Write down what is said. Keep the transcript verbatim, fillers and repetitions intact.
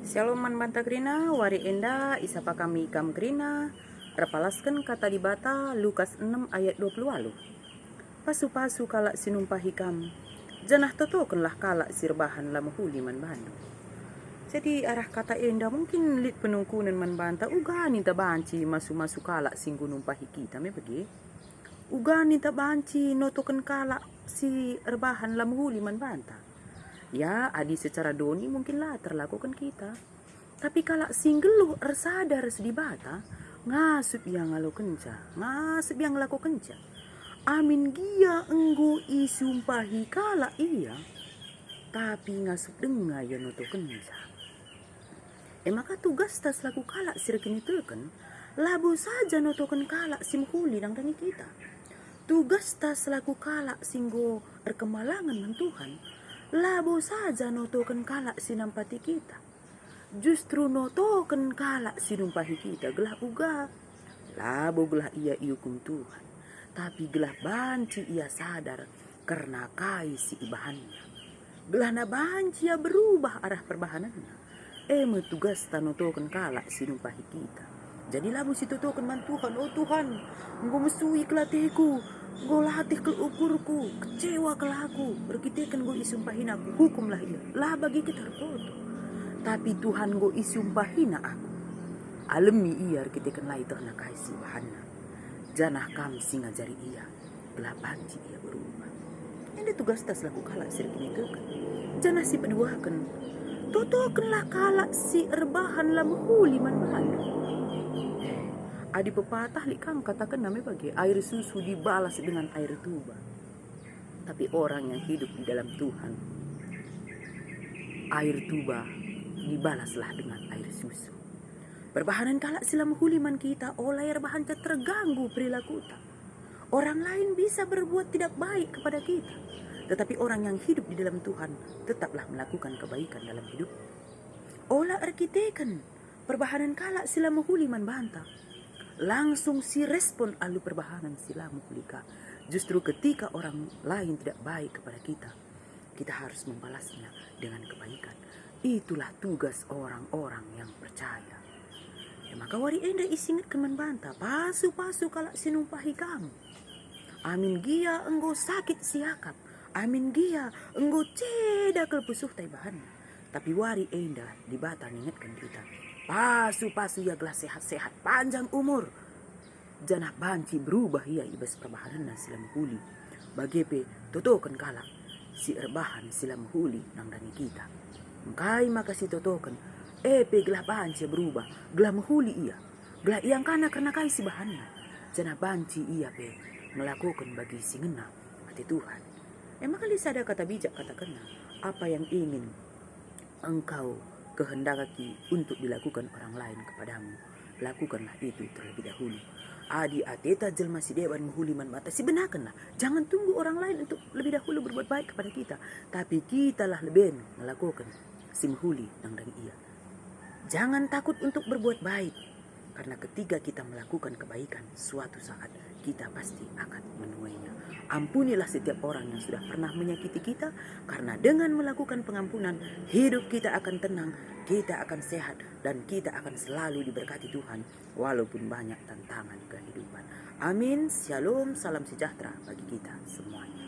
Shalom man banta kerina, wari enda isapa kami kam kerina, erpalasken kata Dibata Lukas enem ayat dua puluh waluh. Pasu-pasu kalak si numpahi kam, janah totokenlah kalak si erbahan la mehuli man bandu. Jadi arah kata enda mungkin lit penungkunen man banta uga ninta banci masu-masu kalak si enggo numpahi kita me bage. Uga ninta banci notoken kalak si erbahan la mehuli man banta. Ya, adi secara doni mungkin la terlakuken kita. Tapi kalak si nggeluh ersadar ras Dibata, ngasup ia ngalokenca, ngasup ia ngelakokenca. Amin gia enggo isumpahi kalak ia, tapi ngasup denga ia notokenca. E maka tugasta selaku kalak si erkiniteken, labo saja notoken kalak si mehuli nandangi kita. Tugasta selaku kalak si enggo erkemalangen man Tuhan, labo saja notoken kalak si nampati kita. Justru notoken kalak si numpahi kita gelah uga, labo gelah ia iukum Tuhan, tapi gelah banci ia sadar kerna kai si ibahanna. Gelahna banci ia berubah arah perbahanenna. E me tugasta notoken kalak si numpahi kita. Jadi labo sitotoken man Tuhan, "O Tuhan, enggo mesui kal ateku, enggo latih kal ukurku, kecewa kal aku, erkiteken enggo isumpahina aku, hukumlah ia." La bagi kita ertoto. Tapi Tuhan enggo isumpahina aku. Alemi ia erkiteken la ietehna kai si ibahanna. Janah kam si ngajari ia, gelah banci ia berubah. Enda tugasta selaku kalak si erkiniteken. Janah si peduaken, totokenlah kalak si erbahan la mehuli man bandu. Eh, adi pepatah lit kam katakenna me bage, air susu dibalas dengan air tuba. Tapi orang yang hidup di dalam Tuhan, air tuba dibalaslah dengan air susu. Perbahanen kalak si la mehuli man kita ola erbahanca terganggu perilakuta. Orang lain bisa berbuat tidak baik kepada kita, tetapi orang yang hidup di dalam Tuhan tetaplah melakukan kebaikan dalam hidup. Ola erkiteken perbahanen kalak si la mehuli man banta, langsung si respon alu perbahanen si la mehuli ka. Justru ketika orang lain tidak baik kepada kita, kita harus membalasnya dengan kebaikan. Itulah tugas orang-orang yang percaya. E maka wari enda isingetken man banta, pasu-pasu kalak si numpahi kam. Amin gia enggo sakit siakap, amin gia enggo ceda kal pusuhta ibahanna. Tapi wari enda Dibata ngingetken kita, pasu-pasu ia gelah sehat-sehat, panjang umur. Janah banci berubah ia i bas perbahanenna si la mehuli. Bage pe totoken kalak si erbahan si la mehuli nandangi kita. Engkai maka sitotoken, e pe gelah banci berubah, gelah mehuli ia, gelah iangkana kerna kai si ibahanna, janah banci ia pe ngelakoken bagi si ngena ate Tuhan. E maka lit sada kata bijak katakenna, apa yang ingin engkau kehendaki untuk dilakukan orang lain kepadamu, lakukanlah itu terlebih dahulu. Adi ateta jelma si deban mehuli man banta, sibenakenlah. Jangan tunggu orang lain untuk lebih dahulu berbuat baik kepada kita, tapi kitalah leben ngelakoken si mehuli nandangi ia. Jangan takut untuk berbuat baik, karena ketika kita melakukan kebaikan, suatu saat kita pasti akan menuainya. Ampunilah setiap orang yang sudah pernah menyakiti kita, karena dengan melakukan pengampunan, hidup kita akan tenang, kita akan sehat, dan kita akan selalu diberkati Tuhan walaupun banyak tantangan kehidupan. Amin. Shalom, salam sejahtera bagi kita semuanya.